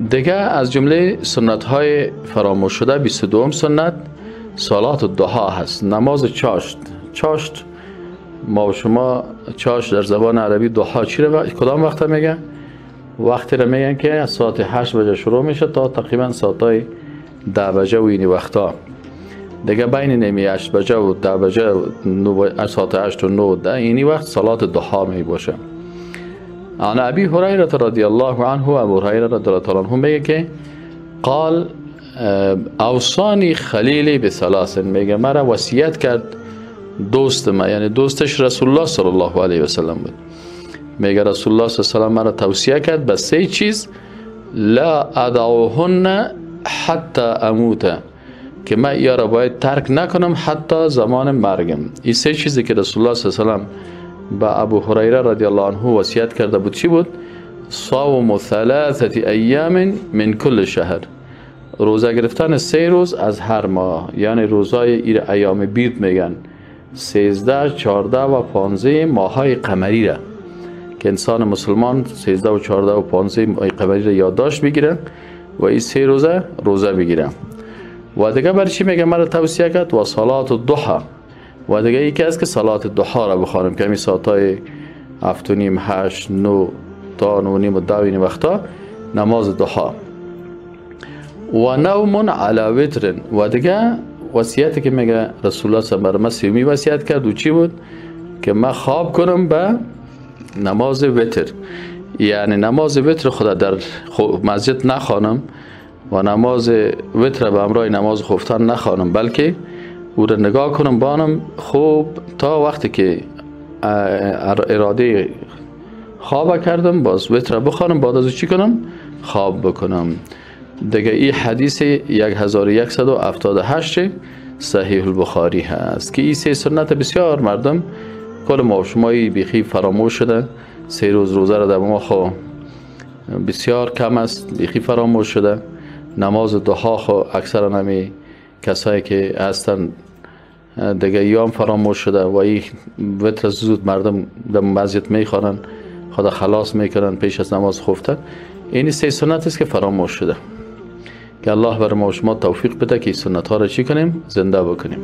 دیگه از جمله سنت های فراموش شده 22 سنت صلات الضحا هست، نماز چاشت. چاشت ما و شما چاشت در زبان عربی ضحا چی رو کدام وقت میگن؟ وقتی رو میگن که از ساعت 8 بجه شروع میشه تا تقریبا ساعت 10 بجه و اینی وقتا. دیگه بین نمی 8 بجه و 10 بجه و ساعت 8 و 9 و 10 اینی وقت صلات ضحا می باشه. عن ابی هریره رضی الله عنه، ابو هریره رضی الله عنه میگه که قال اوصانی خلیلی بثلاث، میگه مرا وصیت کرد دوست ما، یعنی دوستش رسول الله صلی الله علیه و سلم بود. میگه رسول الله صلی الله علیه و سلم مرا توصیه کرد به سه چیز، لا ادعوهن حتی اموت، که من یا را باید ترک نکنم حتی زمان مرگم. این سه چیزی که رسول الله صلی الله علیه و سلم به ابو هریره رضی الله عنه وصیت کرده بود چی بود؟ صوم ثلاثه ایام من کل شهر، روزه گرفتن 3 روز از هر ماه، یعنی روزای ایام بید میگن، 13، 14 و 15 ماهای قمری را که انسان مسلمان 13 و 14 و 15 ماه قمری را یادداشت بگیره و این 3 روزه روزه بگیره. و دیگه بر چی میگه مرا توصیه کرد؟ و صلات الضحا. و دیگه یکی از که صلات الضحا را بخوانم که همین ساعتای 7:30، 8، 9 تا 9:30 و 10 وقتا نماز ضحا. و نوم علی وتر. و دیگه وصیتی که میگه رسول الله صلی الله علیه و سلم وصیت کرد و چی بود؟ که من خواب کنم به نماز وتر، یعنی نماز وتر خدا در مسجد نخوانم و نماز وتر به همراه نماز خفتن نخوانم، بلکه او را نگاه کنم بانم خوب تا وقتی که اراده خواب کردم باز وتر بخوانم، بعد از چی کنم؟ خواب بکنم. دیگه این حدیث 1178 صحیح البخاری هست که این سه سنت بسیار مردم کل ما و شمایی بیخی فراموش شده. 3 روز روزه را در ما خو بسیار کم است، بیخی فراموش شده. نماز ضحا خو اکثرا همی کسایی که هستن دیگه یام فراموش شده و این وتر زود مردم در مسجد میخوانن، خدا خلاص میکنن پیش از نماز خفتن. این سه سنت است که فراموش شده که الله بر ما و شما توفیق بده که این سنت ها را چی کنیم؟ زنده بکنیم.